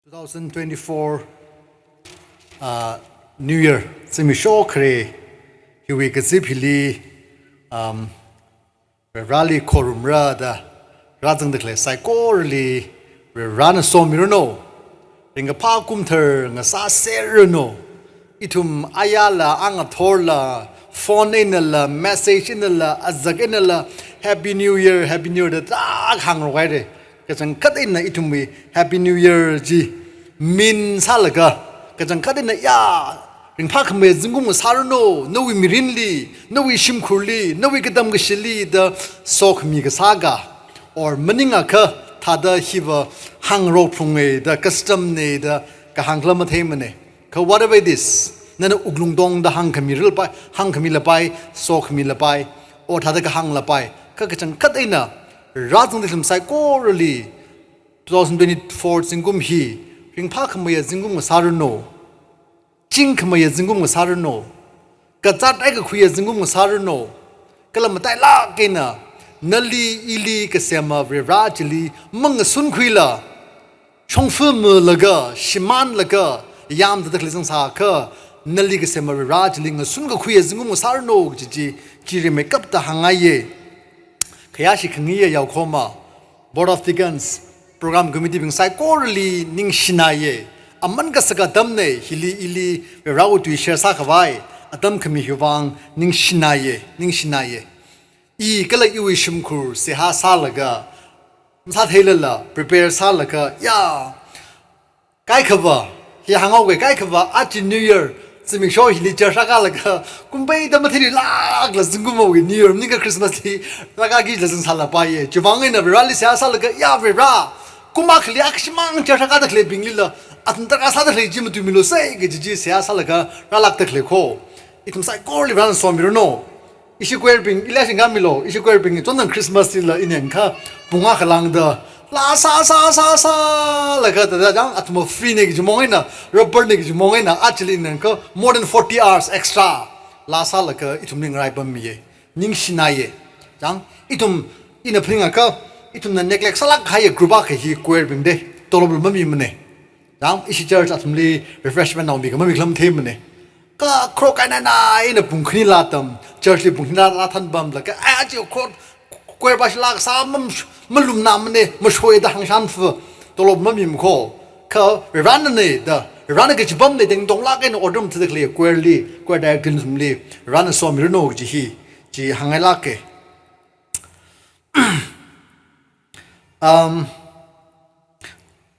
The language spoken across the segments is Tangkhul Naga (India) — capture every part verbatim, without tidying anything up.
Two thousand twenty-four, uh, New Year zimiksho khare hiwui kazip hili, um, Varivarali khorumra da rāzangda khalei saikorali Varivarana somiranu. Ringkaphā kumthar ngasāseranu. Ithum ayala, angathorla, phone einala, message einala, azak einala, Happy New Year, Happy New Year da tak hāngrok haire. Kachangkhat eina ithumwui Happy New Year chi min sālaga, kachangkhat eina ya, ringphākhamei zingkum ngasāranu, nawui mirinli, nawui shimkhurli, nawui katam kashili da sokhami kasā ka, or maningakha thāda hiva hāngrok phlunge da custom ne da kahāng khala matheimane. Kha whatever it is, nana wuklung tongda hāngkhami rilapai, hāngkhami lapai, sokhami lapai, or thāda kahāng lapai, kha kachangkhat eina rāzangda khalei saikorali two thousand twenty-four zingkum hi ringphākhamei zingkum ngasāranu. Chingkhamei zingkum ngasāranu. Kazāt eikakhui zingkum ngasāranu. Kala matailāk eina nali ili kasema Varivara chili mangasunkhuila, shongfa malaga, shimānlaga, yamda khalei zangsākha, nali kasema Varivara chili ngasunkakhui zingkum ngasāranu kaji chi, chi rimeikapta hāngngaiye. Khayāshi khangayi yaokahoma, Board of Deacons, Program Committee bing saikorali ningshināye. Aman kasak atamne, hili ili Varivarawui tui share sākhavai atam khami hiwui vang ningshināye, ningshināye. I kala iwui shimkhur seihā sālaga, masātheilala prepare sālaga, ya, kaikhava, hi hānghaoke, kaikhava aja New Year zimiksho hili church rākālaga, kum peida matheilākla zingkumwui New Year maningakha Christmas li rākāki kajila zangsālapaiye. Chiwui vang eina Varivarali seihā sālaga, ya Varivara, kum akhali akhashimang church rākāda khaleibinglila, athum tarākha sāda khalei chi matuimilu sai kaji chi seihā sālaga rālākda khalei kho. Ithum saikorali Varivarana somiranu. Ishi choir bing, ili shingkāmilu, ishi choir bing, chonang Christmas lila ina kha pung akha lāngda, laa sā, sā, sā, sālaga thāda chang, athum free ne kaji mong eina, rubber ne kaji mong eina, aja ili ina kha more than forty hours extra laa sālaga ithumli ngaraipammiye. Ningshināye. Chang, ithum, ina phaningakha, ithumna neglect sālāk kahai group akha hi choir bing de, tolopla mamimane. Chang, ishi church athumli refreshment naomi kha mamikhala matheimane. Kha kharok kainai eina pung khanili atam, church li pung khanili laa thanpamlaga, ai, aja kharok, choir pa shilāk sā, mam, malumnamane, mashoida hāngshanfa, tolop mamim kho. Kha Varivarana ne da, Varivarana kachipamne da tonglāk eina order mathāda khalei choir li, choir director li, Varivarana somiranu kaji hi, chi hāngngailāke. Um,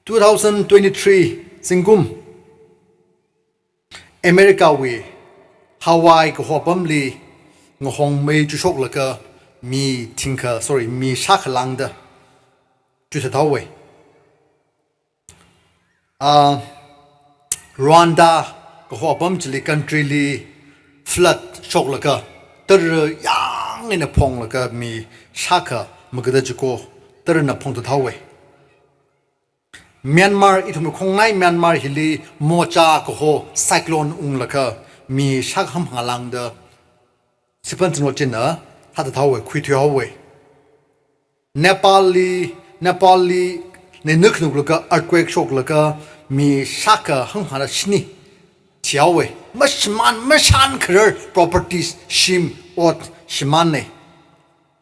two thousand twenty-three zingkum, America wui Hawaii kaho apamli ngahong mei chushoklaga mi thingkha, sorry, mi shākha lāngda chuthathaowe. Ah, Rwanda kaho apam chili, country li flood shoklaga, tara yang eina phonglaga mi shākha magada chiko tarana phongthathaowe. Myanmar, ithum khongnai Myanmar hili Mocha kaho cyclone unglaga mi shākha hamphang lāngda siphan zinglot china thāthathaowe, khuithuihaowe. Nepal li, Nepal li neina khanuklaga earthquake shoklaga mi shākha hamphang shini thihaowe. Mashimān, mashānkharar properties, shim, ot shimānne.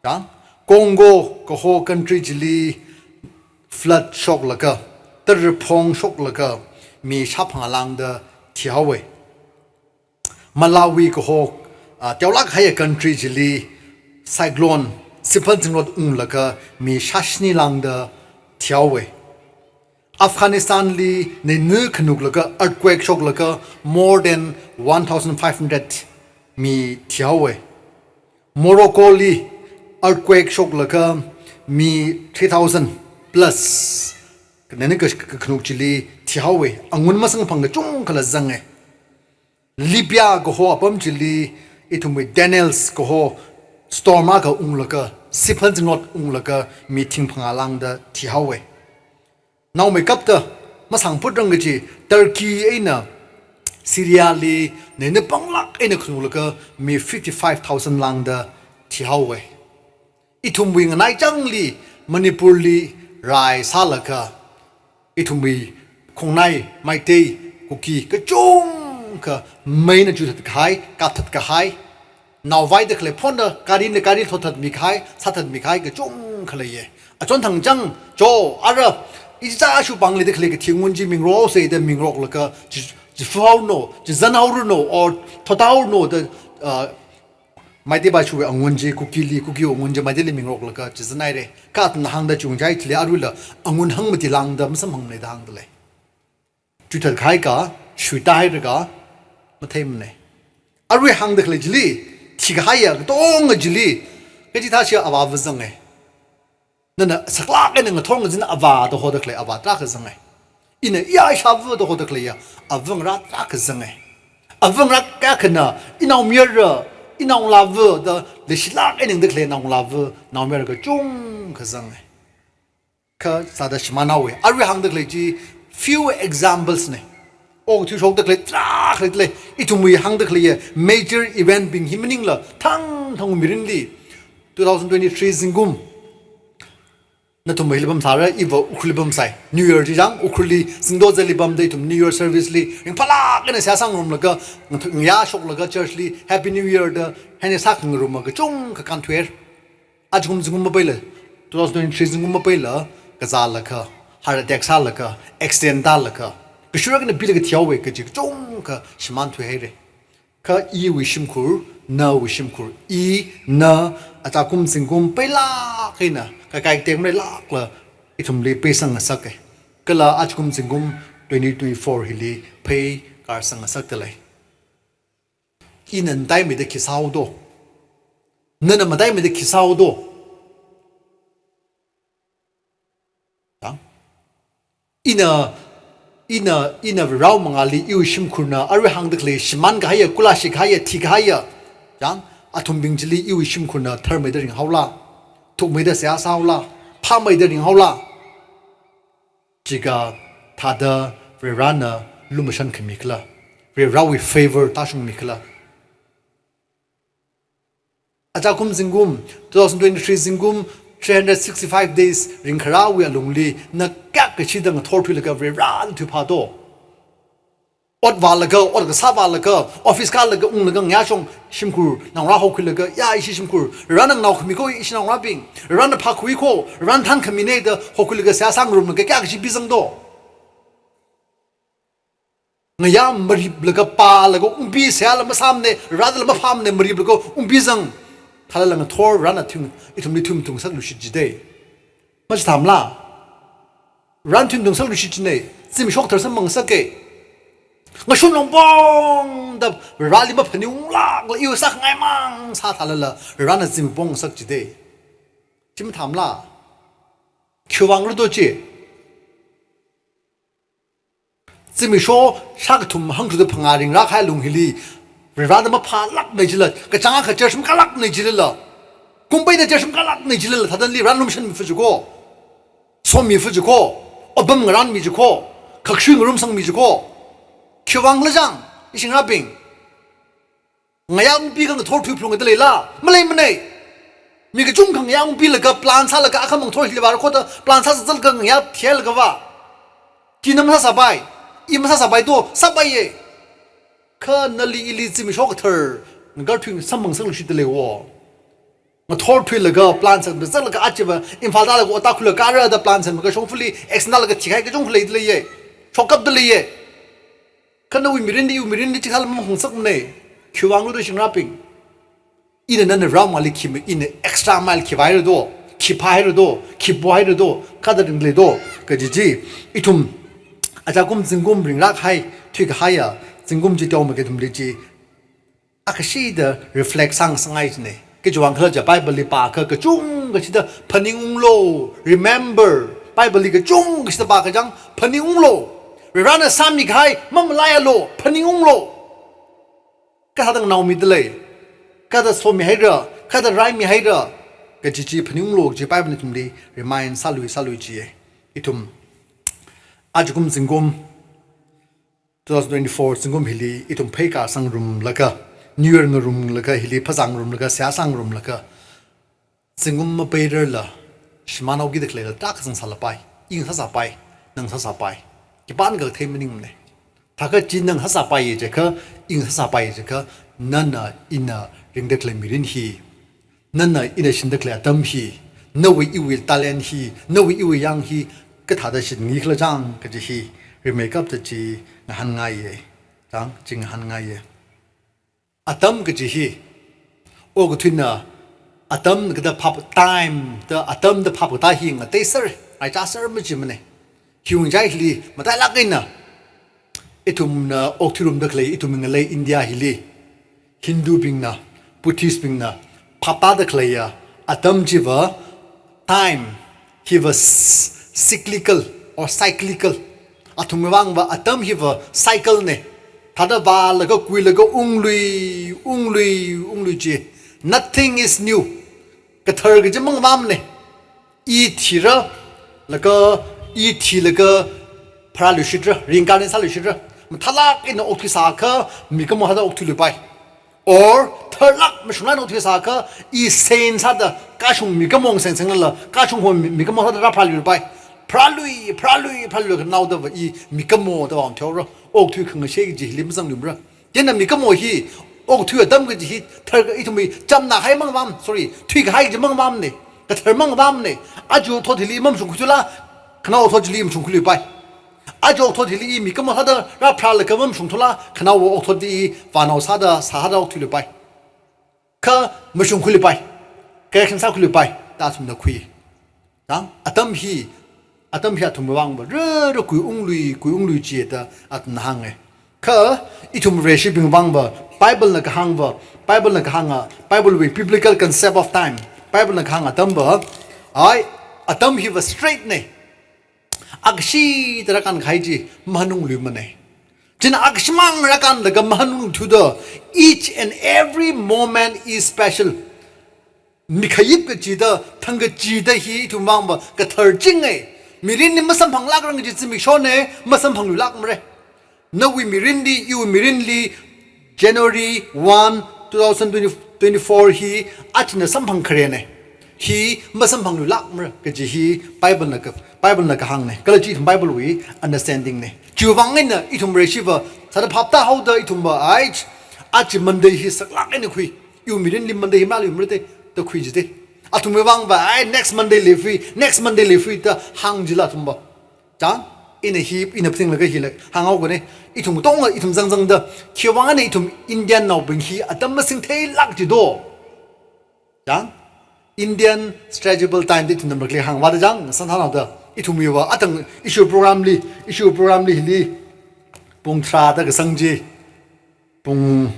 Chang, Congo kaho country chili flood shoklaga, tara phong shoklaga mi shāphang lāngda thihaowe. Malawi kaho, ah, teolāk kahai country chili cyclone siphan zinglot unglaga mi shāshini lāngda thihaowe. Afghanistan li neina khanuklaga earthquake shoklaga more than one thousand five hundred mi thihaowe. Morocco li earthquake shoklaga mi three thousand plus neina ka, ka, khanuk chili thihaowe. Angun masangphang kachungkhala zange. Libya kaho apam chili ithumwui Daniels kaho storm akha unglaga, siphan zinglot unglaga mi thingphang lāngda thihaowe. Naomeikapta masāngphutrang kaji Turkey eina Syria li neina panglāk eina khanuklaga mi fifty-five thousand lāngda thihaowe. Ithumwui nganaichangli Manipur li rai sālaga, ithumwui Khongnai, Meitei, Kuki, kachungkha meina chuithat kahai, kapthat kahai, naovaida khalei phonda gari na gari thothat mi kahai, sāthat mi kahai, kachungkha leiya. Achon thangchang, cho, ara, ichichā shu pāngli da khalei kathi ngun chi mingrok sāda mingroklaga, chi, chi fuhao no, chi zanhao ru no, or thotao no, da, uh, Meitei ba shuwui angun chi, Kukili, Kuki angun chi, Meiteili mingroklaga, chi zanhaira. Kha athumna hāngda chungchai chili aruila, angun hāng mati lāngda, masamphangmana da hāngda lei. Chuithat kahai ka, shuita haira ka, matheimana. Arui hāngda khalei chili, thikahaiya, katonga chili, kachithā shi avāva zanga. Nana saklāk eina ngathor ngazin avā da hoda khalei avā tarākha zanga. Ina iya ishāva da hoda khaleiya, ava ngarā tarākha zanga. Ava ngarā kayākhana, inaomayara, inaongalāva da leishilāk eina da khalei naongalāva, naomayara kachungkha zanga. Kha sāda shimānhaowa. Arui hāngda khalei chi few examples na. Okathui shokda khalei tarākha lei, ithumwui hāngda khaleiya major event bing hi maningla, thangthang mirinli, two thousand twenty-three zingkum, nathum Meiteili pamsāra, iva Ukhrulli pamsai. New Year chi chang, Ukhrulli, zingdo zatli pamda ithum New Year service li, ringphālāk eina seihā sāngarumlaga, ngayā shoklaga church li, Happy New Year da, haina sākhangaruma kachungkha kānthuihaira. Ajakum zingkum mapeila, two thousand twenty-three zingkum mapeila, kazālaga, heart attack sālaga, accident tālaga, kashura khanā pilaga thihaowa kaji kachungkha shimānthuihaira. Kha iwui shimkhur, nawui shimkhur, i, na, ajakum zingkum peilāk eina, kaikai tengmei lākla, ithumli peisang ngasaka. Kala ajakum zingkum twenty twenty-four hili pheikar sang ngasakda lei. Ina mataimeida khi sāhaodo. Nana mataimeida khi sāhaodo. Tang. Ina, ina, ina rao mangāli iwui shimkhurna, arui hāngda khalei, shimānkahaiya, kulāshikahaiya, thikahaiya. Tang, athumbing chili iwui shimkhurna, tharmeida ringhaola. Thukmeida seihā sāhaola. Phāmeida ringhaola. Chikathāda Varivarana lumashan khami khala, Varivarawui favor tāshungmi khala. Ajakum zingkum, two thousand twenty-three zingkum, three hundred sixty-five days ringkharāwui alungli, na kayākha chida ngathorthuilaga Varivarali thuiphādo. Ot vālaga, ot kasā vālaga, office kālaga, unglaga, ngayā shong shimkhur, naongarā hokhuilaga, ya ishi shimkhur, Varena nganao khami ko ishi naongarābing, Varena phākhui ko, Varena thānkhamina da hokhuilaga seihā sāngarumlaga, kayākha chi pizangdo. Ngayā mariplaga pālaga, ungpi seihāla masāmana, Varela maphāmana, mariplaga, ungpizang. Thālala ngathor, Varena thing, ithumli thing tungsakluishit jida. Machithāmala? Varena thing tungsakluishit jina, zimiksho kathar samphangngasaka. Ngashun longpongda Vareli maphaningunglākla iwui sākhangaimang sāthālala, Varena zimiksho pongsak jida. Chi mathāmala? Khiwuivang rado chi. Zimiksho shākathum hangthuda phangā ringrākahai lung hili, Varena maphālākmana jilala, kachāng akha church makālākmana jilala, kumpeida church makālākmana jilala, thādanli Varena lumashanmi fu jiko, somi fu jiko, otpam ngarānmi jiko, khakshui ngarumsangmi jiko. Khiwuivang khala chang, ishi ngarābing. Ngayā ungpi khangathor thuiphalunga da leila, maleimana. Mi kachungkha ngayā ungpilaga plan sālaga akhamang thor hili vāra kho da plan sāzatlaga ngayā theilaga vā. Chi na masāsāpai, i masāsāpai do, sāpaiya. Kha nali ili zimiksho kathar, ngakarthui samphang sāluishit da leiwo. Ngathorthuilaga plan sāzatlaga achiva, Imphal tālaga ot tākhuilaga rāda plan sāmaka shongfali, accident tālaga thihai kachungkha leida leiya. Shokkapda leiya. Kha nawui mirinli, iwui mirinli, chithāla maphungsakmana. Khiwuivang rado ishi ngarābing. Ina nana Vare mangāli khi ma, ina extra mile khi vāhairado, khi phāhairado, khi pohairado, kathāda ringleido, kaji chi, ithum, ajakum zingkum ringrākahai, thuikahaiya, zingkum chi teomeikha ithumli chi, akashida reflect sāngasakngai jina. Khiwuivang khala jiakha Bible li pākha kachungkha chida phaningunglo, remember, Bible li kachungkha chida pākha chang phaningunglo. Varena sāmikahai mamalaialu, phaningunglo. Kathāda nganaomida lei, kathāda somihaira, kathāda raimihaira, kaji chi phaningunglo kaji Bible na ithumli remind sālui, sālui jiya. Ithum, ajakum zingkum, two thousand twenty-four zingkum hili, ithum pheikar sangrumlaga, New Year ngarumlaga, hili phazā ngarumlaga, seihā sangrumlaga, zingkum mapeirarla, shimānhaokida khaleila, tarākha zangsālapai, i ngasāsāpai, na ngasāsāpai. Khipākha kathei maningmana. Thākha chi nana sāsāpaiya jiakha, ina sāsāpaiya jiakha, nana ina ringda khalei mirin hi, nana ina shinda khalei atam hi, nawui iwui talent hi, nawui iwui yang hi, kathāda shinki khala chang kaji hi, rimeikapta chi ngahānngaiya. Chang, chi ngahānngaiya. Atam kaji hi, okathuina atam kathā phap, time da atam da phap kathā hi ngateisera, ngaichāsera majimana. Hiwui ngachaili matailāk eina, ithumna okthuirumda khalei, ithum ngalei India hili, Hindu bingna, Buddhist bingna phaptāda khaleiya atam chiva, time hiva s-, cyclical or cyclical. Athumwui vangva atam hiva cycle na. Thāda vālaga kuilaga unglui, unglui, unglui chi. Nothing is new. Kathar kaji mangavāmana. I thira, laga, i thilaga pharāluishitra, reincarnate sāluishitra. Mathālāk eina okthuisākha, mikumo sāda okthuiluipai. Or, tharlāk mashunglāk eina okthuisākha, i saint sāda, kashung mikumo sangsangla, kashung ho mi-, mikumo sāda rāpharāluipai. Pharālui, pharālui, pharālui, khanaoda va i mikumo da vātheora. Okthui khangashei kaji hili mazangluimara. Chieina mikumo hi, okthui atam kaji hi, thar ka ithumwui chamna hai mangavām, sorry, thuikahai kaji mangavāmana, kathar mangavāmana. Aja thot hili mamashungkhuithuda, khanao thot chili mashungkhuiluipai. Aja thot hili i mikumo sāda rāpharālaga mamashungthuda, khanao thot i vānao sāda, sāda okthuiluipai. Kha mashungkhuiluipai, correction sākhuiluipai, da athumna khui. Chang, atam hi, atam hi athumwui vangva, rere kuiunglui, kuiunglui chi da athumna hānga. Kha, ithum Vareshibing vangva, Bible na kahāngva, Bible na kahānga, Bible wui biblical concept of time, Bible na kahāng atamva, ai, atam hiva straight na. Akashida rākānkahai chi mahanungluimana. Chieina akashimang rākānlaga mahanungthuda, each and every moment is special. Mikhayip kachida, thangkachida hi ithum vangva katharchinga. Mirinli masamphanglākrang kaji zimikshona, masamphangluilākmara. Nawui mirinli, iwui mirinli, January one, two thousand twenty, twenty-four hi achina samphang kharena. Hi masamphangluilākmara kaji hi Bible na ka, Bible na kahāngna. Kala chi ithum Bible wui understanding na. Chiwui vang eina ithum Vareshiva sāda phaptāhaoda ithumva ai, aja Monday hi saklāk eina khui. Iwui mirinli Monday hi maluimara te, da khui jite. Athumwui vangva ai next Monday li free, next Monday li free da hāng jila athumva. Chang, ina hi, ina phaninglaga hila hānghaokana, ithum katonga, ithum zangzangda, khiwui vang eina ithum Indiannaobing hi atam masingtheilāk jido. Chang, Indian stretchable time da ithumna marakli hāngvāda chang, santhanaoda, ithumwuiva, atang issue program li, issue program li hili, pung tharāda kasang chi, pung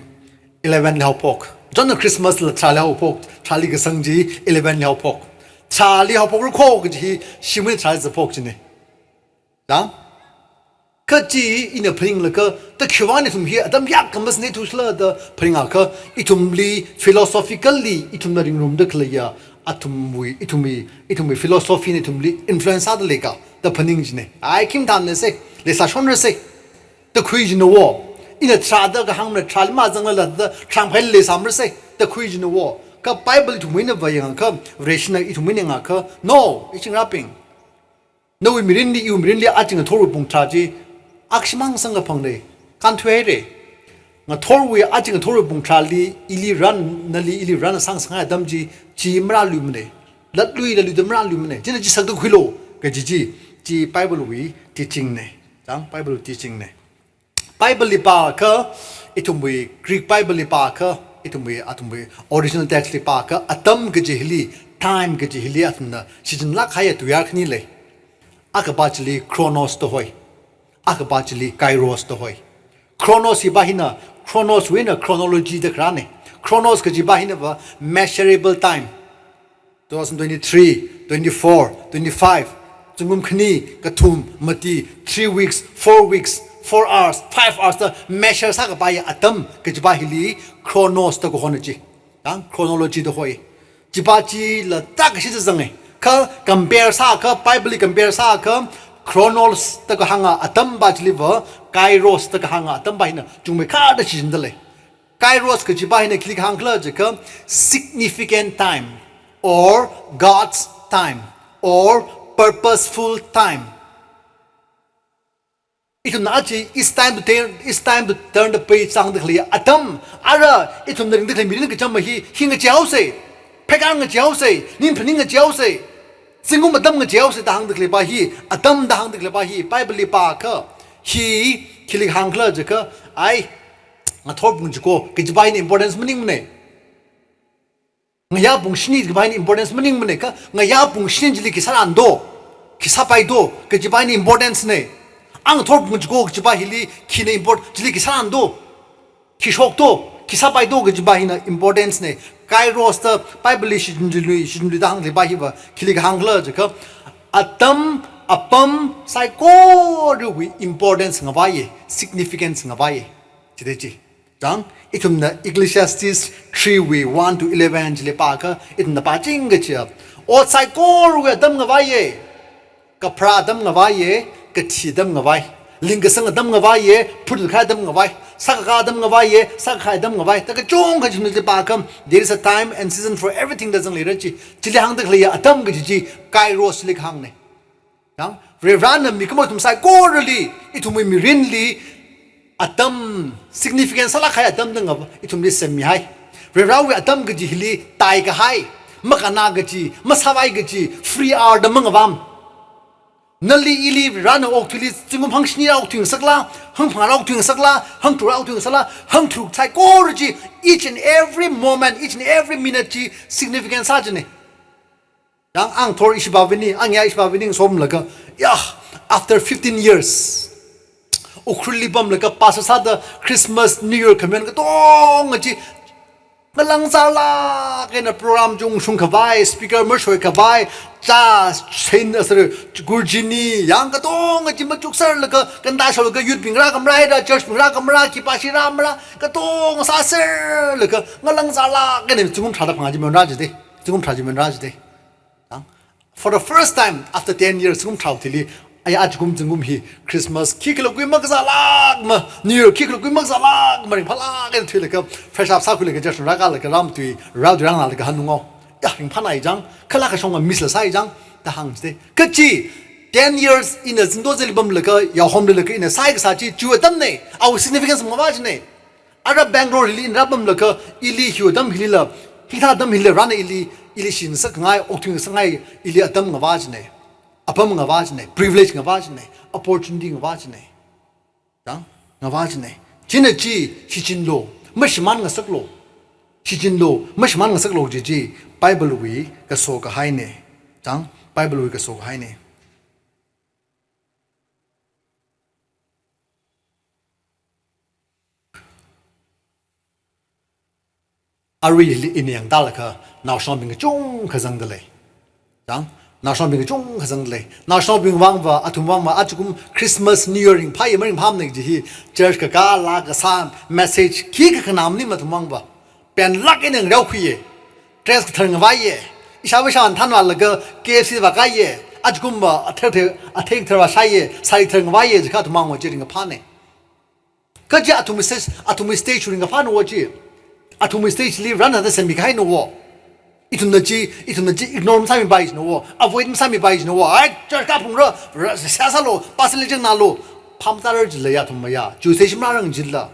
eleven li haophok. Chieina Christmas la tharāli haophok, tharāli kasang chi eleven li haophok. Tharāli haophok rukho kaji hi, shimwui tharāli zaphok china. Chang? Kachi ina phaninglaga, da khiwui vang ithum hi atam yak kamas ne thusla da phaningakha, ithumli philosophically, ithumna ringrumda khaleiya, athumwui, ithumwui, ithumwui philosophy na ithumli influence sāda leika, da phaning china. Ai khim thamna se, leisāshonra se. Da khui jina wo. Ina tharāda kahāngmara, tharāli mazanglala da tharāmkhaili leisāmara se, da khui jina wo. Kha Bible ithumwui eina vāyangakha, Vareshina ithumwui eina yangakha, no, ichingrabing. Nawui mirinli, iwui mirinli, aja ngathorwui pung tharā chi, akashimang samkaphangna, kānthuihaira. Ngathorwui, aja ngathorwui pung tharāli, ili rān, nali ili rān sāngasakngai atam chi, chi marāluimana. Latlui, latluida marāluimana. Chieina chi sakda khuilu, kaji chi, chi Bible wui teaching na. Chang, Bible wui teaching na. Bible li pākha, ithumwui Greek Bible li pākha, ithumwui, athumwui original text li pākha, atam kaji hili, time kaji hili athumna shichinlāk kahaiya tuiyār khani lei. Akhapa chili chronos da hoi. Akhapa chili kairos da hoi. Chronos hipa hina, chronos wui eina chronology da kharāna. Chronos kajipa hinava measurable time. Two thousand twenty-three, twenty-four, twenty-five, zingkum khani, kathum, mati, three weeks, four weeks, four hours, five hours da measure sākapaiya atam kajipa hili chronos da kahona chi. Chang, chronology da hoi. Chipa chila tākashida zanga. Kha compare sākha, Bible li compare sākha, chronos da kahānga atampa chiliva, kairos da kahānga atampa hina chungmeikharda shichinda lei. Kairos kajipa hina khili kahāng khala jiakha significant time or God's time or purposeful time. Ithumna aja it's time to turn, it's time to turn the page da hāngda khalei atam, ara ithumna ringda khalei mirin kacham hi, hi ngacheihao sei, pheikar ngacheihao sei, ning phaning ngacheihao sei, zingkum atam ngacheihao sei da hāngda khaleipa hi, atam da hāngda khaleipa hi, Bible li pākha, hi, khili hāngkhala jiakha, ai, ngathor pung chiko kajipa hina importance maningmana. Ngayā pung shini kajipa hina importance maningmana kha, ngayā pung shini chili khi sārāndo, khi sāpaido, kajipa hina importance na. Ngathor pung chiko kajipa hili khina import, chili khi sārāndo, khi shokdo, khi sāpaido kajipa hina importance na. Kairos da Bible li shichinlui, shichinlui da hāngda leipa hiva, khili kahāngkhala jiakha, atam, apam saikorawui importance ngavaiya, significance ngavaiya. Chithāda chi. Chang, ithumna Ecclesiastes three wui one to eleven chili pākha, ithumna pāching kachiya, ot saikorawui atam ngavaiya. Kapharā atam ngavaiya, kathi atam ngavai. Lingkasang atam ngavaiya, phut kakhai atam ngavai. Sākakā atam ngavaiya, sākakhai atam ngavai. Da kachungkha ithumna chili pākha, there is a time and season for everything da zangleira chi. Chili hāngda khalei atam kaji chi, kairos li kahāngna. Yang, Varivarana mikumo ithum saikorali, ithumwui mirinli, atam, significance sālāk kahai atam da ngava, ithumli semmihai. Varivarawui atam kaji hili, taikahai, makānā kaji, masāvai kaji, free hour da mangavām. Nali ili Varivarana okathuili, zingkum hangshini rā okthui ngasakla, hangphangā rā okthui ngasakla, hangtharuk rā okthui ngasakla, hangtharuk saikora chi, each and every moment, each and every minute chi, significance sā jina. Yang, ngathor ishi pāvini, ang ya ishi pāvini ngasomlaga, ya, after fifteen years, Ukhrulli pamlaga pastor sāda Christmas, New Year khamayon katonga chi, ngalāng zālāk eina program chi ungshung khavai, speaker mashoi khavai, cha, chain, ah, sorry, gurjini, yang katonga chi machukserlaga, kanda sholaga youth bing rākhamarā, church bing rākhamarā, khipā shi rāmarā, katonga sāserlaga, ngalāng zālāk eina zingkum tharāda phangā chi mayon rā jida, zingkum tharā chi mayon rā jida. Yang, for the first time after ten years, zingkum tharā thili, aya, ajakum zingkum hi Christmas khikhala kui makazālākma, New Year khikhala kui makazālākma, ringphālāk eina thuilaga, fresh up sākhuilaga, church rākalaga, ramtui, ramtui rānalaga hanungao. Ya, ringphānai chang, kala kashonga miss la sāi chang, da hāng jida. Kachi, ten years ina zingdo zeli pamlaga, yaohomlaga ina sāi kasā chi, chiwui atamna, awui significance mavā jina. Ara Bangalore hili ina rāpamlaga, ili hiwui atam hilila, hithā atam hilila Varena ili, ili shingasakngai, okthui ngasakngai, ili atam ngavā jina, apam ngavā jina, privilege ngavā jina, opportunity ngavā jina. Chang, ngavā jina. China chi, shichinlo, mashimān ngasaklo. Shichinlo, mashimān ngasaklo kaji chi, Bible wui kaso kahaina. Chang, Bible wui kaso kahaina. Aruili ina yangda laga, naoshinabing kachungkha zangda lei. Chang, naoshinabing kachungkha zangda lei. Naoshinabing vangva, athum vangva, ajakum Christmas, New Year ringphāya maringphāmana kaji hi, church kakā, laa kasā, message khikha khanā maningmana athum vangva. Penlāk eina ngareokhuiya. Dress kathar ngavaiya. Ishāva ishāvāna thanvālaga K F C vākaiya. Ajakumva athei athei, athei kathar vāshaiya. Sari kathar ngavaiya, jiakha athum vangva chi ringkaphāna. Kaja athumwui stage, athumwui stage ringkaphāna wo chi. Athumwui stage li Varena da semmi kahaina wo. Ithumna chi, ithumna chi ignore masāmipai jina wo. Avoid masāmipai jina wo. Ai, church kaphungra, ra, seihā sālo, pastor li chāngnalo. Phāmazārar jila ya athum maya. Chiwui stage marārangra jila.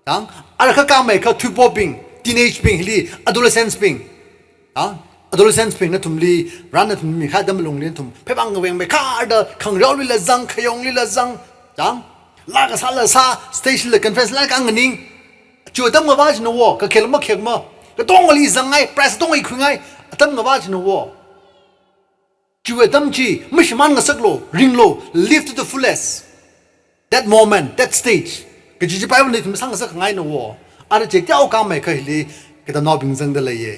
Chang, ara kha khamei kha thuipobing, teenage bing hili, adolescents bing. Chang, adolescents bing nathumli, Varena nathumli mikahai atam lungli nathum, pheipāng ngaveng mekharda, khangareolila zang, khayonglila zang. Chang, laa kasāla sā, stage lila conference la khanganing. Chiwui atam ngavā jina wo, kakhela makhek ma. Katongali zangngai, prize katonga khuingai, atam ngavā jina wo. Chiwui atam chi, mashimān ngasaklo, ringlo, live to the fullest. That moment, that stage. Kaji chi Bible na ithum sāngasakngaina wo. Ara chi teokha mei kha hili, katamnaobing zangda leiya.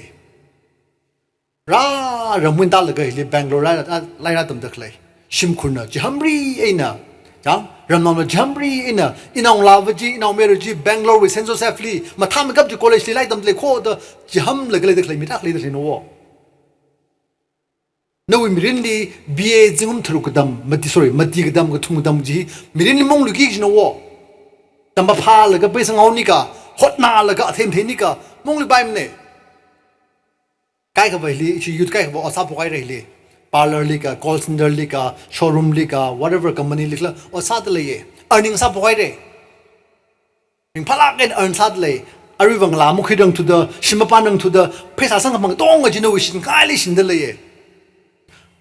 Rā, ramwui eina tālaga hili Bangalore rā, rā, lairik tamda khalei. Shimkhurna, chihānri eina. Chang, ramnaona chihānri eina. Inao ngalāva chi, inaomayara chi, Bangalore wui Saint Joseph li, mathāmeikap chi college li lairik tamda lei kho da, chihānlaga leida khalei, mi tak leida khalei na wo. Nawui mirinli B A zingkum tharuk katam, mati, sorry, mati katam, kathum katam chi, mirinli maungluiki jina wo. Tampa phālaga pheisā ngaonika, hotnālaga athei matheini ka, maungluipaimana. Kaikhava hili, ishi youth kaikhava ot sāphok haira hili. parlour li ka, call center li ka, showroom li ka, whatever company li khala, ot sāda leiya. Earning sāphok haira. Ringphālāk eina earn sāda lei. Aruiva ngalā makhuirangthuda, shim mapānrangthuda, pheisā samkaphang katonga chi nawui shinkhaili shinda leiya.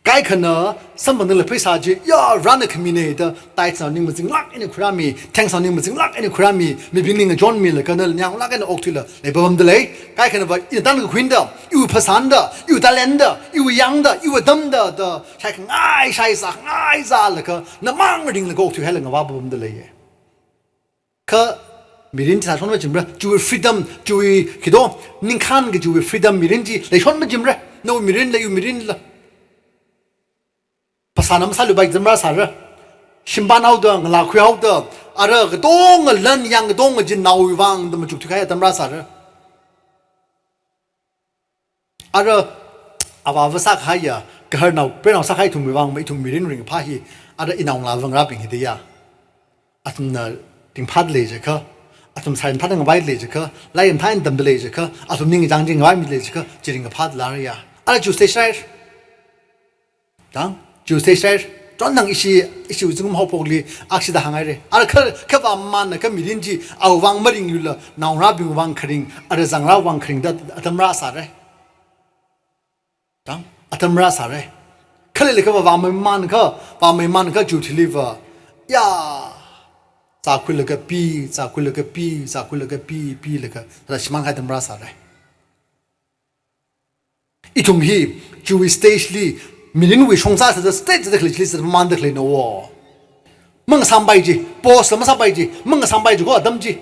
Kaikhana samphangda khalei pheisā chi, ya, Varena khamina da, tithes na ning mazinglāk eina khuirāmi, thanks na ning mazinglāk eina khuirāmi, mibingli ngachonmilaga nala ningyānglāk eina okthuila leipapamda lei. Kaikhanava, ina tangda kakhuina da, iwui phasāna da, iwui talent na da, iwui yangna da, iwui atamna da, da, shaikhangai shaizā, khangai zālaga, namang ringlaga okthuihaila ngavāpapamda leiya. Kha mirin chi sāshon machimra, chiwui freedom, chiwui khi do, ningkhān kajiwui freedom mirin chi leishon machimra, nawui mirinla, iwui mirinla. Phasāna masāluipai atam rāsāra. Shimpānhaoda, ngalā khuihaoda, ara katonga lan yang katonga chi naowui vang da machukthuikahai atam rāsāra. Ara avā avā sākahaiya, gaharnao, preinao sākahai ithumwui vang, ithum mirin ringphā hi, ara inao ngalāva ngarābing hi da ya. Athumna ringphāda lei jiakha, athum sārin phāda ngavai lei jiakha, lairin thāin tamda lei jiakha, athum ningchāng chi ngavaimi lei jiakha, chi ringkaphā da lāra ya. Ara Tuesday shai. Tang, Tuesday shai, chonthang ishi, ishiwui zingkum haophokli, akshida hānghaira. Ara kha, kha vāmamānna kha mirin chi, awui vang maringluila, naongarābingwui vang kharing, ara zangrāwui vang kharing da atam rāsāra. Tang, atam rāsāra. Khalei kha vāmamānna kha, vāmamānna kha Tuesday liva. Ya, zākhuilaga pi, zākhuilaga pi, zākhuilaga pi, pilaga, thāda shimānkahai atam rāsāra. Ithum hi, chiwui stage li, mirinwui shongza sāda stage sāda khalei chili sāda mamānda khaleina wo. Mangasāmpai chi, post la masāpai chi, mangasāmpai chi ko atam chi.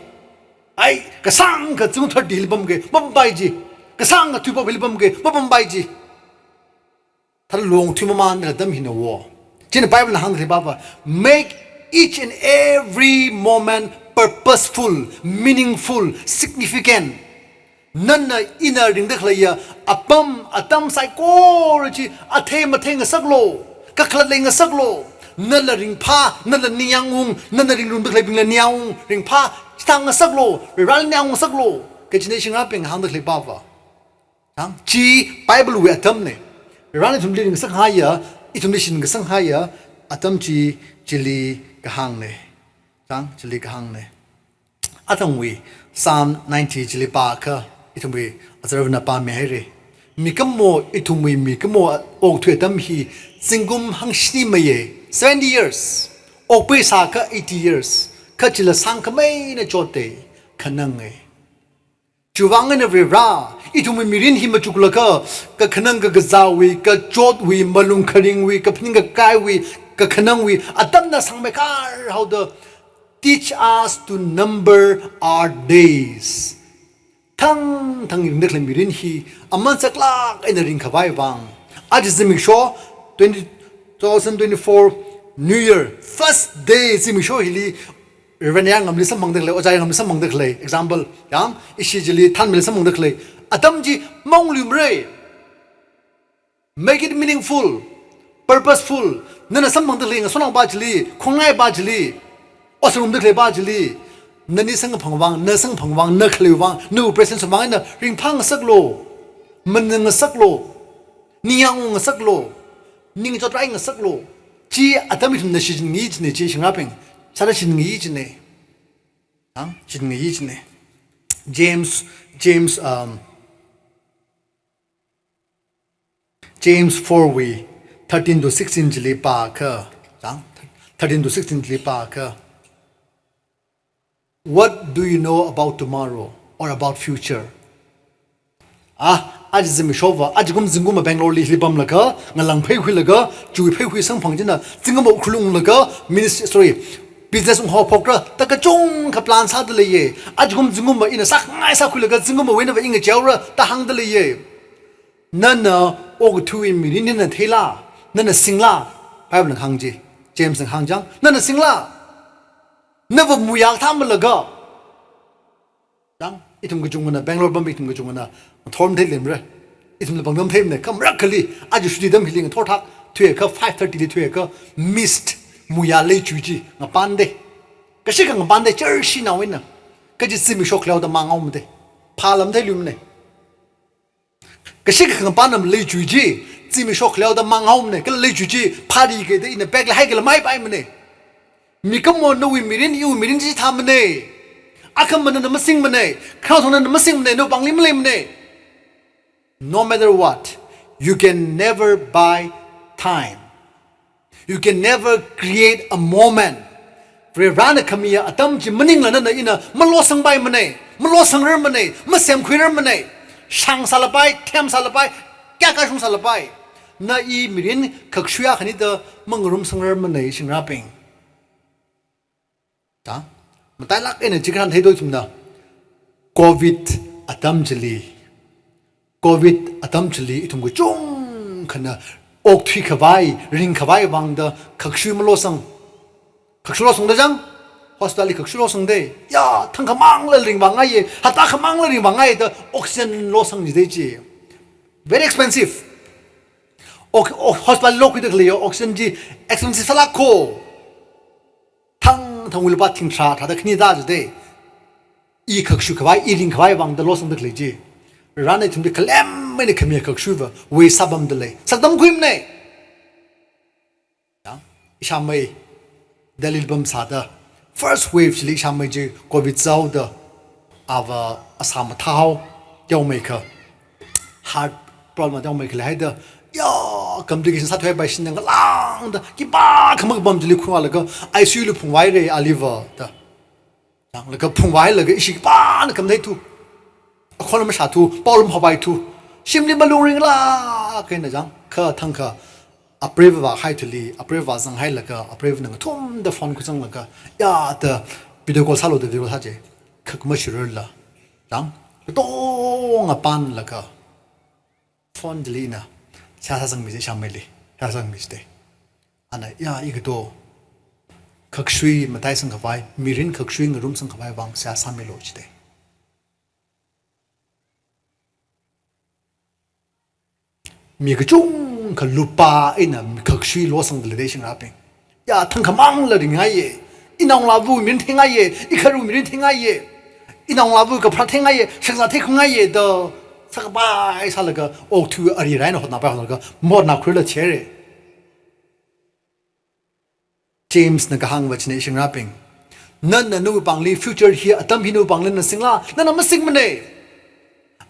Ai, kasāngkha zingkum thirty hili pamkei, mapampai chi. Kasāngkha thuipop hili pamkei, mapampai chi. Tharlong thuimamānda khalei atam hina wo. China Bible na hāngda khalei pava, make each and every moment purposeful, meaningful, significant. Nana ina ringda khaleiya apam atam saikora chi athei mathei ngasaklu, kakhalat lei ngasaklu. Nala ringphā, nala ningyāngung, nana ringrumda khaleibingla ningyāngung, ringphā, chithang ngasaklu, Vareli ningyāngung ngasaklu. Kachina shingrābing hāngda khalei pava. Tang, chi Bible wui atamna. Varena ithumli ringsakhaiya, ithumli shin ngasakhaiya atam chi chili kahāngna. Tang, chili kahāngna. Athangwui Psalm ninety chili pākha, ithumwui azarvana pāmihaira. Mikumo, ithumwui mikumo okthui atam hi zingkum hangshini maya, seventy years. Okpai sākha eighty years. Kha chila sangkhameina chotta, khananga. Chiwui vang eina Vare, ithumwui mirin hi machuklaga, kakhanang kakazāwui, kachotwui, malung kharingwui, kaphaning kakaiwui, kakhanangwui atamna sangmeikhar haoda, teach us to number our days. Thangthang ringda khalei mirin hi aman saklāk eina ringkhavai vang. Aja zimiksho twenty, two thousand twenty-four New Year, first day zimiksho hili, Reverend Yangngamli samphangda khalei, Ojā Yangngamli samphangda khalei, example, yang, ishi chili Thanmili samphangda khalei atam chi maungluimara. Make it meaningful, purposeful. Nana samphangda khalei ngasotnaopa chili, khongnaipa chili, ot sārumda khaleipa chili, nani samkaphang vang, na samkaphang vang, na khalei vang, nawui presence vang eina ringphā ngasaklu, manang ngasaklu, ningyāngung ngasaklu, ningchot rai ngasaklu. Chi atam ithumna shichinngai china, chi shingrābing, sāda shichinngai china. Tang, shichinngai china. James, James, um, James four wui thirteen to sixteen chili pākha, tang, thirteen to sixteen chili pākha. What do you know about tomorrow or about future? Ah, aja zimikshova, ajakum zingkumva Bangalore li hili pamlaga, ngalang pheikhuilaga, chui pheikhui samphang china, zingkum Ukhrul unglaga, ministry, sorry, business unghaophokra, da kachungkha plan sāda leiya. Ajakum zingkumva ina sākhangai sākhuilaga, zingkumva wui einava i ngacheora, da hāngda leiya. Nana okathui mirin hi na theila, nana singla, Bible na hāng chi, James na hāng chang, nana singla, nava muiya kathā malaga. Chang, ithum kachungana, Bangalore pam ithum kachungana, ngathor matheilemra. Ithumla pangdam theimana, kha marakhali, aja shuti atam hili ngathor thak, thuiakha five thirty li thuiakha, mist, muiya leichui chi, ngapanda. Kashikha ngapanda, church nao eina. Kaji zimiksho khaleoda mangaomada. Phalam theiluimana. Kashikha ngapanda leichui chi, Zimiksho khaleoda manghaomanei, kala leichu chi phari kida ina pekla haikala maipaimane. Mikumo nawui mirin, iwui mirin chi thāmane. Akhama nana masingmane, khanaothang nana masingmane, nawui pāngli maleimane. No matter what, you can never buy time. You can never create a moment. Varivarana khamiya atam chi maningla nana ina malosangpaimane, malosangrarmane, masemkhuirarmane. Shang sālapai, them sālapai, kayākha shung sālapai. Na i mirin khakshuiya khanida mangarumsangrarmane, shingrabing. Ta? Matailāk eina chikran theidoi ithumna. Covid atam chili. Covid atam chili ithum kachungkhana okthui khavai, ring khavai vangda khakshui malosang. Khakshui losangda chang, hospital li khakshui losangdei. Ya, thangkhamangla ringvāngaiye, hapta khamangla ringvāngaiye da oxygen losang jidei chi. Very expensive. Ox-, o-, hospital lokhuida khaleiya oxygen chi expensive sālāk ko. Thangthangwui lupā thingtharā tharāda khani da jidei. I khakshui khavai, i ring khavai vangda losangda khalei chi. Varena ithumli khalem eina khamiya khakshuiva, wave sāpamda lei. Saktam khuimane. Ya, ishāmei Delhi li pamsāda, first wave chili ishāmei chi covid zaoda, ava asā mathāhao, teomeikha, heart problem teomeikha leihaida, ya, complication sāthuipai shinda ngalāngda, khipākha makapam chili khuilaga, I C U li phungvāhaire aliva da. Chang, laga phungvāhailaga ishi khipāna khamtheithu. Akhon mashāthu, paolam haopaithu. Shimli malung ringlāk eina chang, kha thangkha, apreiva vāhai thili, apreiva vāzanghailaga, apreiva ngathumda phone khuizanglaga, ya da video call sālu da video call sāje. Kha khamashirarla. Chang, katonga pānlaga. Phone chili ina, seihā sāsangmi jidei ishāmeili, seihā sāsangmi jidei. Ana, ya, i kato, khakshui mataisang khavai, mirin khakshui ngarumsang khavai vang seihā sāmilu jidei. Mi kachungkha lupā eina mi khakshui losangda leidei shingrabing. Ya, thangkhamangla ringngaiye. Inaongalāva mirin theingaiye, ikhararva mirin theingaiye. Inaongalāva kapharā theingaiye, shakzā theikhuingaiye da sākapai sālaga, okthui ari raina hotnapai hotlaga, mahotnakhuila thihaire. James na kahāngva chine shingrabing. Nana nawui pāngli future hi, atam hi nawui pāngli nana singla, nana masingmane.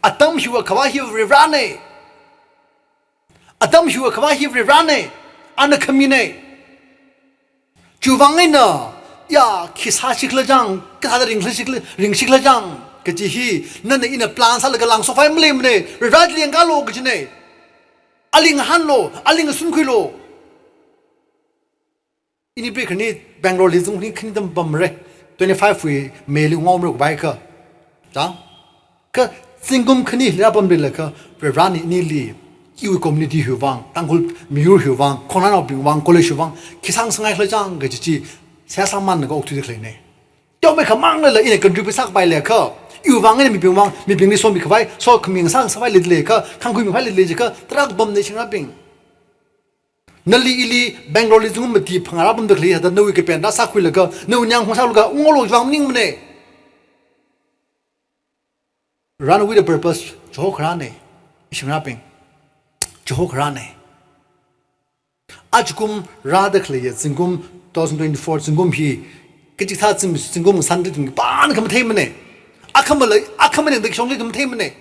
Atam hiwui akhavā hi Varivarane. Atam hiwui akhavā hi Varivarane, ana khamine. Chiwuivang eina, ya, khi sāshikhala chang, kathāda ringshikhala, ringshikhala chang, kaji hi, nana ina plan sālaga langshokpai maleimane, Varivarali yangkālu kajine. Ali ngahānlu, ali ngasunkhuilu. Ini pi khani Bangalore li zingkum khani khani tam pamre. Twenty-five wui May li ngaomre kubai kha. Chang? Kha zingkum khani li rāpamrilakha, Varivarana inili, iwui community hiwui vang, Tangkhul miyur hiwui vang, khongnanaobing vang, college hiwui vang, khi sāngasakngaikhala chang kaji chi, seihā sāmānlaga okthuida khaleine. Teomeikha manglala ina contribute sākapailaga, iwui vang eina mibing vang, mibingli somi khavai, sokhami sāngasakpai leilakha, khangkhui mikhavai leilakha, tarākha pamne shingrabing. Nali ili Bangalore li zingkum mati phangā rāpamda khalei hithāda nawui kapen rāsākhuilaga, nawui ningyāng phungsālaga, unglu vang maningmane. Run with a purpose, chiho kharāne, ishingrabing. Chiho kharāne. Ajakum rāda khaleiya zingkum, two thousand twenty-four zingkum hi, kachikathā zing-, zingkum sānda ithum khipāna khamatheimane. Akhamala, akhamana da kashongli khamatheimane.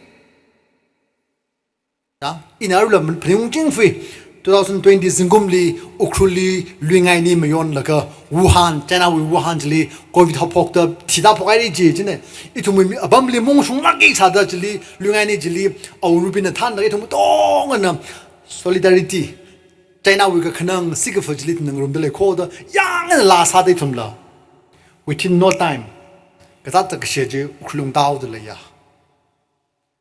Ya, ina arula phaning chingfui, two thousand twenty zingkumli, Ukhrulli, luingaini mayonlaga, Wuhan, China wui Wuhan chili, covid haophokta, thida phokhaire ji, jine. Ithumwui mi, apamli mungshunglāki sāda chili, luingaini chili, aurubina thānda, ithum katongana solidarity, China wui kakhanang, sikafa chili ithumna ngarumda leikhoda, yangna laa sāda ithumla. Within no time, kazāt kashia chi, Ukhrul lungda haoda leiya.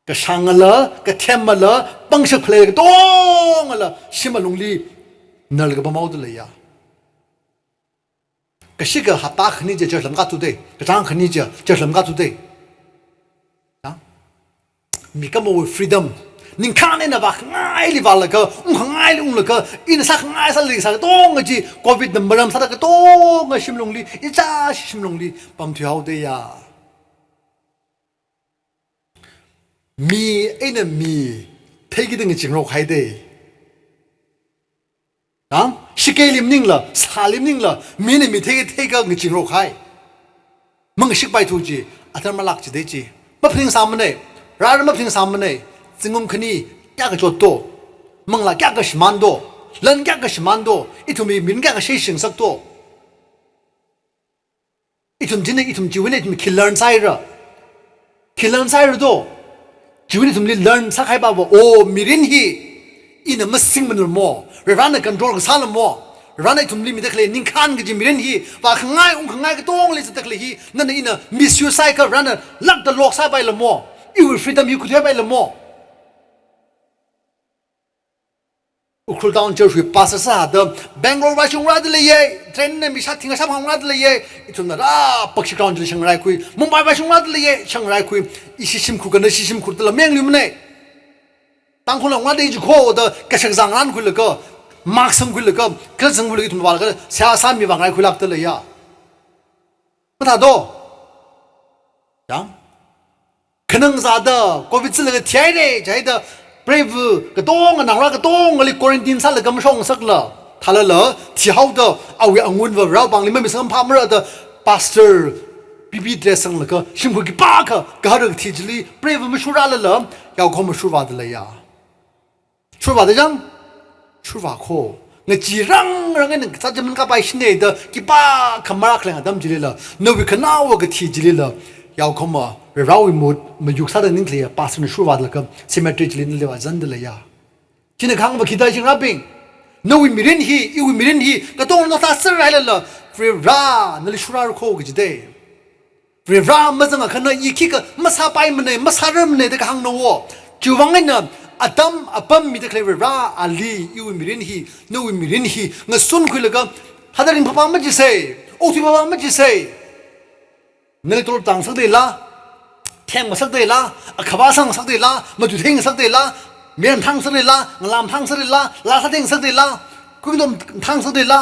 Kashāngala, kathemala, pangshap khalei katongala, shim alungli, nal kapam haoda leiya. Kashika hapta khani chi church lam kathude, kachāng khani chi church lam kathude. Ya? Mikumowui freedom. Ningkhān eina vākhangaili vālaga, ungkhangaili unglaga, ina sākhangai sāli sā katonga chi, covid na maram sāda katonga shimlungli, ichā shimlungli, pamthui haoda ya. Mi eina mi, theikida ngaching rokhaide. Tang, shikeili maningla, sāli maningla, mina mi thei thei ka ngaching rok hai. Mangashik pai thu chi, athar malak chi dei chi. Maphaningsāmana, rāra maphaningsāmana, zingkum khani kayākha chot to, manglā kayākha shimān to, lan kayākha shimān to, ithumwui mirin kayākha shei shingsak to. Ithum china, ithum chiwuina, ithum khi learn sāhaira. Khi learn sāhaira to. Chiwuina ithumli learn sākahai pava, o, mirin hi, ina masingmana lamo. Varena control kasā lamo. Varena ithumli mida khalei ningkhān kaji mirin hi, vākhangai, ungkhangai katonga leisāda khalei hi, nana ina misuse sāakha Varena lakda lock sāpai lamo. Iwui freedom hi khuithuipai lamo. Ukhrul town church wui pastor sāda Bangalore vāshungra da leiya, train na mi shāthinga shāphangra da leiya, ithumna rā Pakshi ground chili shangrai khui, Mumbai vāshungra da leiya, shangrai khui, ishi shimkhur kana ishi shimkhur tala meng lumne. Tangkhul la ngadei jikho da kashak zangran khuilaga, mask sangkhuilaga, kala sangkhuilaga ithum vālaga, seihā sāmi vāngai khuilak da leiya. Mathā to. Yang. Khanang zāda, covid zilaga thihaira, jihaida, preiva, katonga, naongarā katongali quarantine sālaga mashong ngasakla, thālala, thihaoda, awui angunva, rao pāngli mamisang phamara da, pastor, P P E dress sanglaga, shimkhur khipākha, kahara kathi chili, preiva mashurrālala, yaokahoma shurvāda leiya. Shurvāda chang, shurvākho. Ngachee rangrang eina kazā jaman kapai shine da, khipākha marākhaleng atam chilila, nawui khanaowa kathi chilila, yaokahoma, Varewui mood, mayuk sāda ningkhalei, pastor na shurvālaga, cemetery chili nali vāzangda leiya. China kahāngva khi da shingrabing. Nawui mirin hi, iwui mirin hi, katonga nao sāserhailala, Vare, nali shurrāra kho kaji dei. Vare mazangakha na i khikha masāpaimana, masārarmana da kahāngna wo. Chiwuivang eina atam apam mida khalei Vare ali iwui mirin hi, nawui mirin hi, ngasunkhuilaga, hada ringphāphā majisei, okthui phāphā majisei. Nali tolop tāngasakda leila, theng ngasakda leila, akhavā sangngasakda leila, matuithei ngasakda leila, mayar thāngasakda leila, ngalā thāngasakda leila, laa sāthei ngasakda leila, kuitom thāngasakda leila,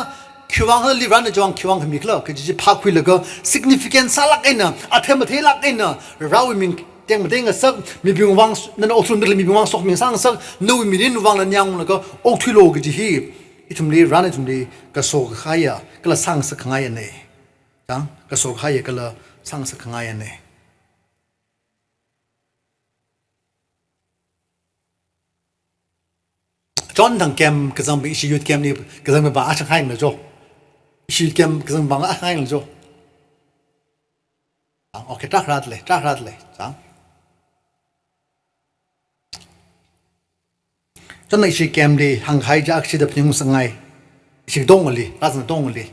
khiwuivang khala Varena chiwuivang khiwuivang khamikhala, kaji chi phākhuilaga, significant sālak eina, athei matheilak eina, Varewui ming teng matei ngasak, mibingwui vang, nana okthuirumda khalei mibingwui vang sokmi sāngasak, nawui mirinwui vang nana yanglaga, okthuilu kaji hi, ithumli, Varena ithumli, kaso kahaiya, kala sāngasak khangaiyana. Chang, kaso kahaiya kala sāngasak khangaiyana. Chonthang camp kazang, ishi youth camp li kazang ba ashang haina jo. Ishi youth camp kazang ba ashang haina jo. Ah, okay, trak rat le, trak rat le, chang. Chonthang ishi camp li hāngkahai chi akshida phaningsangngai. Ishi katongali, rāzang katongali.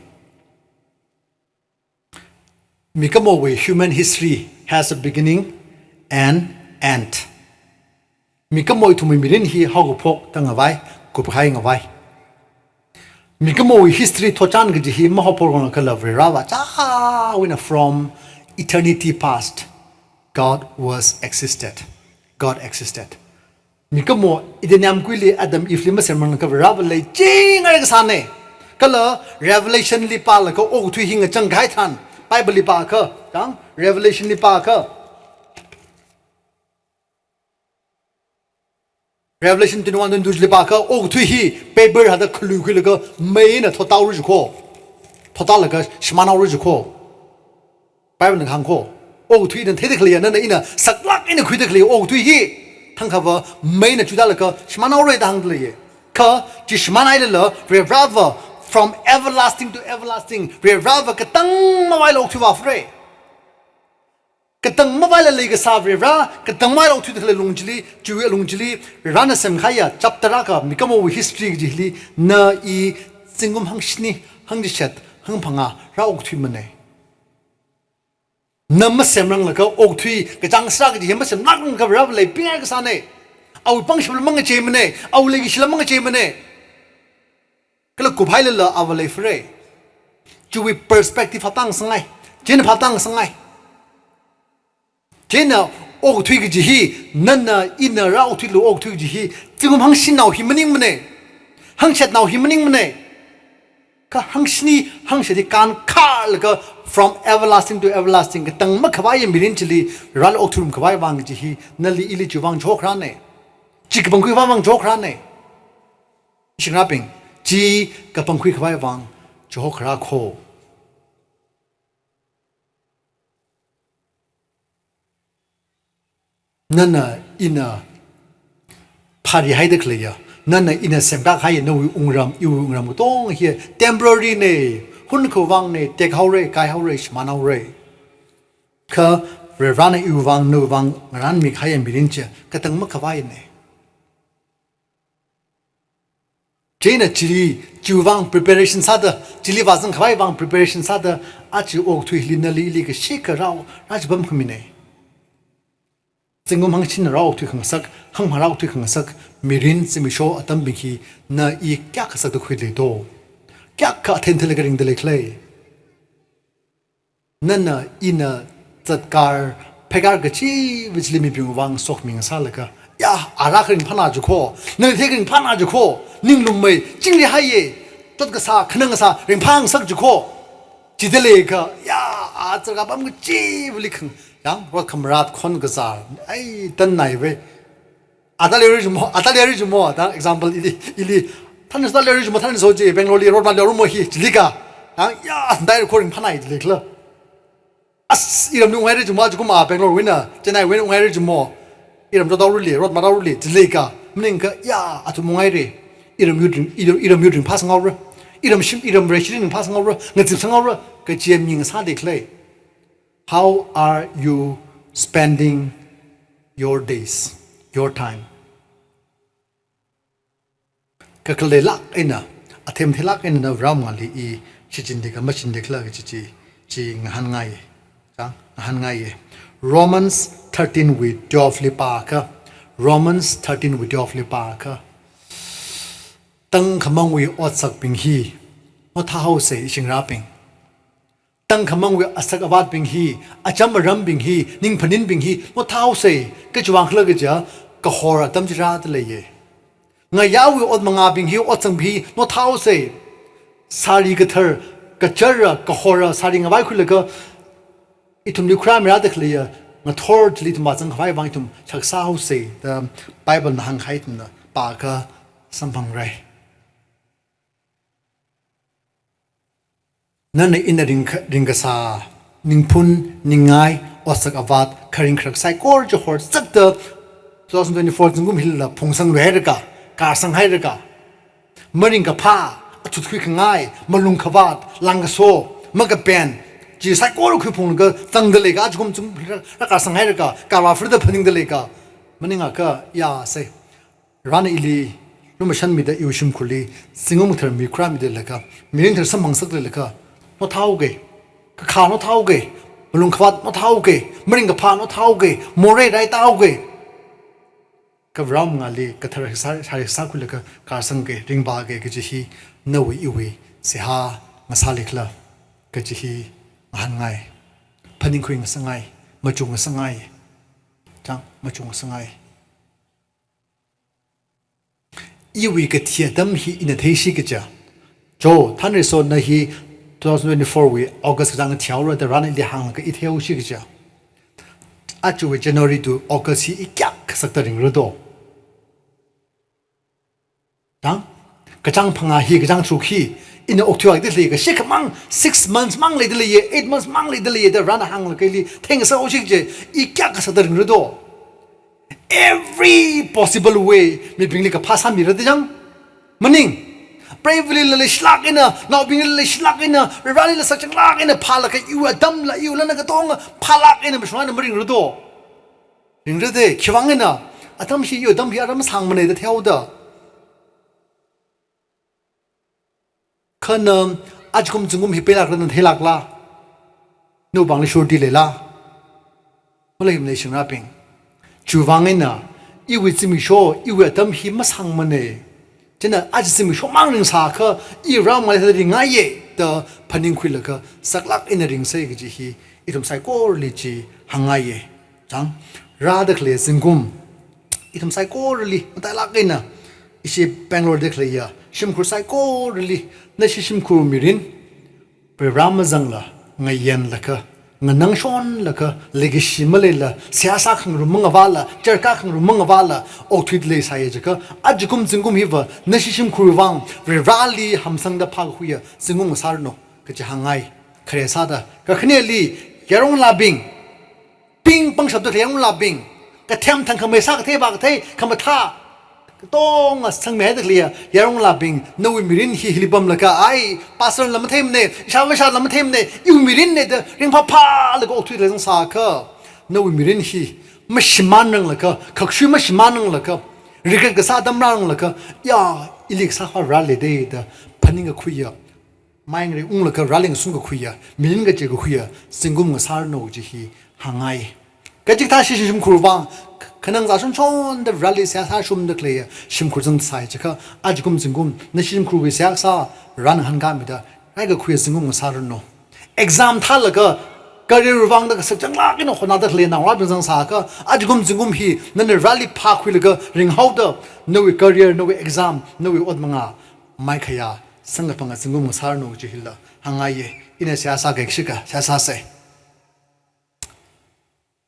Mikumowui human history has a beginning and end. Mikumo ithumwui mirin hi haokaphok tāngavai, kuphai ngavai. Mikumowui history thotchan kaji hi mahaophok rong kala Varewui chāwuina from eternity past, God was existed. God existed. Mikumo Eden yāmguili Adam Eve li masemranglakha Varewui leichingarai kasāna. Kala Revelation li pālaga okathui hi ngachang kahai tharan, Bible li pākha, chang, Revelation li pākha. Revelation twenty-one, twenty-two li pākha, okathui hi paper hada khalui khuilaga meina thothaora jikho. Thothaolaga shimānhaora jikho. Bible na hāngkho, okathui nana theida khaleiya, nana ina saklāk eina khuida khalei okathui hi, thangkhava meina chuithālaga shimānhaora da hāngda leiya. Kha chi shimānhailala, Vareva, from everlasting to everlasting, Vareva katang mavaila okthui vāphara. Katang mavaila leikasā Vare, katang mavaila okthuida khalei lung chili, chiwui lung chili, Varena semkahaiya chapter akha, mikumowui history kaji hili, na i zingkum hangshini, hangchishat, hangphangā rāokthuimana. Na masemranglakha okthui kachāng sāra kaji hi masemlākrangakha Vareva leipingngai kasāna. Awui pangshapla mangacheimana, awui leikashila mangacheimana. Kala kuphailala ava leiphara. Chiwui perspective phaptāngasangngai. Chieina phaptāngasangngai. Chieina okathui kaji hi, nana ina rāokthuilu okathui kaji hi, zingkum hangshinao hi maningmana. Hangshatnao hi maningmana. Kha hangshini, hangshat hi kānkharlaga from everlasting to everlasting, katang makhavaiya mirin chili, Varena okthuirumkhavai vang kaji hi, nali ili chiwuivang chokharana. Chi kapangkhui vang chokharana. Shingrabing, Chi kapangkhui khavai vang, chihokhara kho. Nana ina pharihaida khaleiya, nana ina semkākahai nawui wungram, iwui wungram katonga hi temporary na, hun khavāngna, tekhaora, kaihaora, shimānhaora. Kha Varivarana iwui vang, nawui vang ngarānmikahai mirin chi katang makhavaina. Chieina chili, chiwui vang preparation sāda, chili vāzang khavai vang preparation sāda, aja okathui hili nali ili kashi kharao, rāchipam khamina. Zingkum hangchin rāokthui khangasak, hangmang rāokthui khangasak, mirin zimiksho atambing hi na i kayākha sakda khuilei do. Kayākha athei atheilaga ringda leikhala. Nana ina zatkar, pheikar kachiva chili mibingwui vang sokmi ngasālaga, ya, ara kha ringphāna jikho, nali thei kha ringphāna jikho, ning lummei, chingri haiya, tot kasā, khanang kasā, ringphā ngasak jikho. Chida leikha, ya, a zatkar pam kachivali khang, yang, rot khamarat khon kazar, ai, tannai ve. Ada leira jimo, ada leira jimo, da example ili, ili. Thanso da leira jimo, thanso chi, Bangalore li rot maleorumo hi, chilika. Yang, ya, dai kho ringphānai chilika. As, iramli ngaira jimo, aja kum a Bangalore wui eina, Chennai wui eina ngaira jimo. Iram rot daorali, rot madaorali, chilika. Maningakha, ya, athum ngaira. Iram yur ring, iram, iram yur ringphāsang haora. Iram shim, iram reshi ringphāsang haora. Ngazipsang haora. Kachi mi ngasā leikhala. How are you spending your days, your time? Kakhalei lāk eina, athei atheilāk eina na Vare mangāli i shichinli kha machinli khala kachi chi, chi ngahānngai. Chang, ngahānngai. Romans thirteen wui twelve li pākha, Romans thirteen wui twelve li pākha, tangkhamangwui otsakbing hi, nathāhaosa, ishingrābing. Tangkhamangwui asak avātbing hi, acham arambing hi, ning phaningbing hi, nathāhaosa, kachivang khala kaja, kahor atam chi rāda leiya. Ngayāwui ot mangābing hi, otsang hi, nathāhaosa. Sari kathar, kachara, kahora, sari ngavai khuilaga, ithumli khurāmira da khaleiya, ngathor chili ithum vāzang khavai vang ithum shaksa haosa, da Bible na hāngkahai ithumna pākha samphangra. Nana ina ringkha-, ringkasā, ningphun, ningngai, otsak avāt, kharing kharak saikora chi horzakda, two thousand twenty-four zingkum hila phungsangluihaira kha, kārsanghaira kha. Maringkaphā, athut khuikhangai, malung khavāt, langkaso, makapen, chi saikora khuiphunglaga zangda leikha, aja kum zingkum hila rā, rākārsanghaira kha, kavā further phaningda leikha. Maningakha, ya, sai. Varena ili lumashanmida iwui shimkhurli, zingkum kathar mi khurāmida leilakha, mirin kathar samphangsakda leilakha, nathāhaoga, kakhā nathāhaoga, malung khavāt nathāhaoga, maringkaphā nathāhaoga, morei rai tāhaoga. Kha Vare mangāli kathar sā, sā, sākhuilaga kārsangga, ringvāga kaji hi, nawui iwui seihā ngasā leikhala, kaji hi ngahānngai. Phaningkhui ngasangai, machuk ngasangai. Chang, machuk ngasangai. Iwui kathi atam hi ina theishi kaja. Jo, thanriso na hi two thousand twenty-four wui August kachāng thihaora da Varena ili hānglaga i theihaoshi kaja. Ajawui January to August hi i kayākha sakta ringra do. Chang? Kachāng phangā hi, kachāng tharuk hi, ina okthuihaida leikha, shikhamang six months mang leida leiya, eight months mang leida leiya da Varena hānglaga ili theingasakhaoshi kaja, i kayākha sakta ringra do. Every possible way, mibingli kaphā sāmira da chang. Maning, preivalila leishilāk eina, naobinglila leishilāk eina, Vareli lasak changlāk eina phālaga iwui atamla, iwui lana katonga phālāk eina mashunga eina maringra do. Ringra da, khivang eina, atam hi, iwui atam hi ara masāngmana da theihaoda. Kha na, aja kum zingkum hi peilākra, na theilākla? Nawui pāngli surety leila? Maleimana ishingrābing. Chiwui vang eina, iwui zimiksho, iwui atam hi masāngmana. China aja zimiksho mang ringsākha, i Vare mangāli thāda ringngaiya, da phaningkhuilaga, saklāk eina ringsa kaji hi, ithum saikorali chi hāngngaiya. Chang, rāda khalei zingkum, ithum saikorali, matailāk eina, ishi Bangalore da khaleiya, shimkhur saikorali, nashi shimkhur mirin, Vare mazangla, ngayenlaga, nganangshonlaga leikashi maleila, seihā sākhangarum mangavāla, cherkā khangarum mangavāla, okthuida leisāya jiakha, ajakum zingkum hiva nashi shimkhurwui vang Varivarāli hamsangda phākakhuiya zingkum ngasāranu kaji hāngngai. Khare sāda, kakhaneli, yaronlābing, ping pangshapda khalei yaronlābing, kathem thangkhamei sākathei vākathei khamathā katonga sangmihaida khaleiya yaronlābing, nawui mirin hi hili pamlaga, ai, pastor la matheimane, ishāvā ishāla matheimane, iwui mirinne da ringphāphālaga okthuida khalei zangsākha, nawui mirin hi mashimānranglaga, khakshui mashimānranglaga, regret kasā atam rāngaranglaga, ya, ili kasā khavai rālei da phaningkakhuiya, mai ngareiunglaga Vareli ngasungkakhuiya, mirin kacheikakhuiya zingkum ngasāranu kaji hi hāngngai. Kachikathā nashi shimkhurwui vang, khanang zāshonshonda Vareli seihā sāshungda khaleiya shimkhur zangsāya jiakha, ajakum zingkum nashi shimkhurwui seihā kasā Varena ngahānkāmida raikakhuiya zingkum ngasāranu. Exam thālaga, career wui vangda kasak changlāk eina hotnāda khalei naongarābing zangsākha, ajakum zingkum hi nana Vareli phākhuilaga ringhaoda, nawui career, nawui exam, nawui ot mangā maikhayā samkaphanga zingkum ngasāranu kaji hila hāngngaiya. Ina seihā sākashika, seihā sāsa.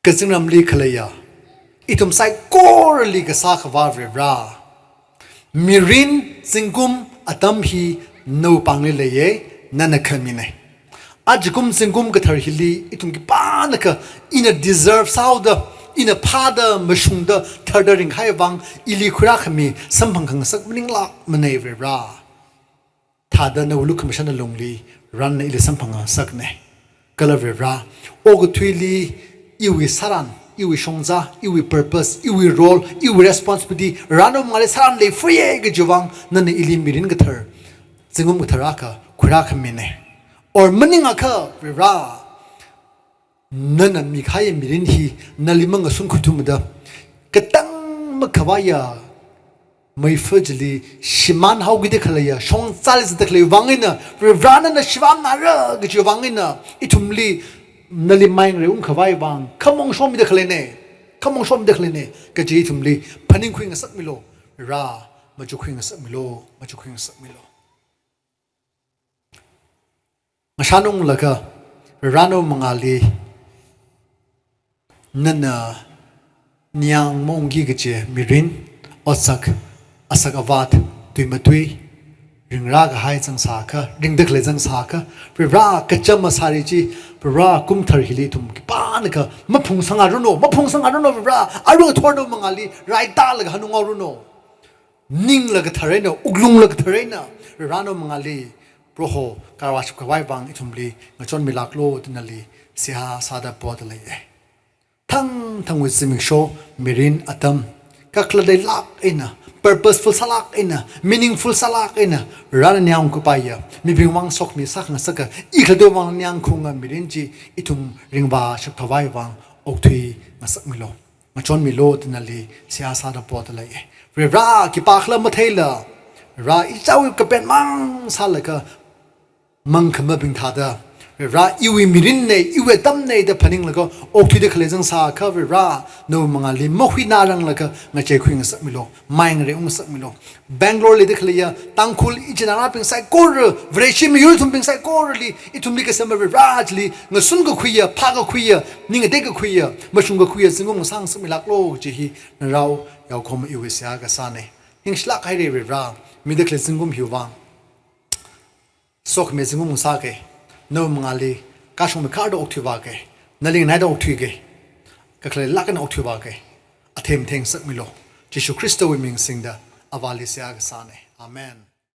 Kazingramli khaleiya ithum saikorali kasā Akhava Varivara, mirin zingkum atam hi nawui pāngli leiya, nana khamina. Ajakum zingkum kathar hili ithum khipānakha ina deserve sāhaoda, ina phāda, mashungda, tharda ringkahai vang ili khuirākhami samphang khangasak maninglākmana Varivara. Thāda nawui lukhamashan alungli Varena ili samphang ngasakna. Kala Varivara, okathuili iwui sāran, iwui shongza, iwui purpose, iwui role, iwui responsibility, Vara nawui mangāli sāran leifaya kajiwui vang nana ili mirin kathar, zingkum kathar akha khuirākhamina. Or maningakha Varivara, nana mikahai mirin hi nali mangasun khuithumada, katang makhavaiya meifa chili shimānhaokida khaleiya, shongzali zatda khalei vang eina, Varivara nana shivāmnara kajiwui vang eina, ithumli nali mai ngareiungkhavai vang khamong shomida khaleina, khamong shomida khaleina kaji ithumli phaningkhui ngasakmilu, Vara, machukkhui ngasakmilu, machukkhui ngasakmilu. Ngashanunglaga, Vara nawui mangāli nana ningyāng maungki kaji mirin, otsak, asak avat, tui matui, ringrākahai zangsākha, ringda khalei zangsākha, Varivara kacham masāri chi, Varivara kumthar hili ithum khipānakha maphungsangāranu, maphungsangāranu Varivara, arui ngathor nawui mangāli raitālaga hanunghaoranu. Ningla kathar eina, wuklungla kathar eina, Vara nawui mangāli, Proho, karvāshapkhavai vang ithumli ngachonmilāklu da nali seihā sāda poda leiya. Thangthangwui zimiksho, mirin atam, kakhalat leilāk eina, purposeful sālāk eina, meaningful sālāk eina, Varena ningyāng kupaiya, mibing vang sokhami sākhangasaka, i khalattawui vang ningyāng khaunga mirin chi ithum ringvāshapkhavai vang okthui ngasakmilu, ngachonmilu da nali seihā sāda poda leiya. Varivara khipākhala matheila, Vara ichāwui kapen mang sālaga, mangkhamabing thāda, Vara iwui mirinna, iwui atamna da phaninglaga okthuida khalei zangsākha Vara, nawui mangāli mahuināranglaga ngacheikhui ngasakmilu, mai ngareiung ngasakmilu. Bangalore li da khaleiya Tangkhul ichinarabing saikora, Vareshi miyurthumbing saikorali, ithumli kasema Vara chili ngasunkakhuiya, phākakhuiya, ning ngateikakhuiya, mashungkakhuiya zingkum ngasā ngasakmilāklu kaji hi narao yaokahoma iwui seihā kasāna. Ningshilāk haira Vara, mida khalei zingkum hiwui vang. Sokhami zingkum ngasaka, nawui mangāli kashungmi kharda okthuivāka, nali nganaida okthuika, kakhalat leilāk eina okthuivāka, athei mathei ngasakmilu. Jishu Khristawui ming singda Avāli seihā kasāna. Amen.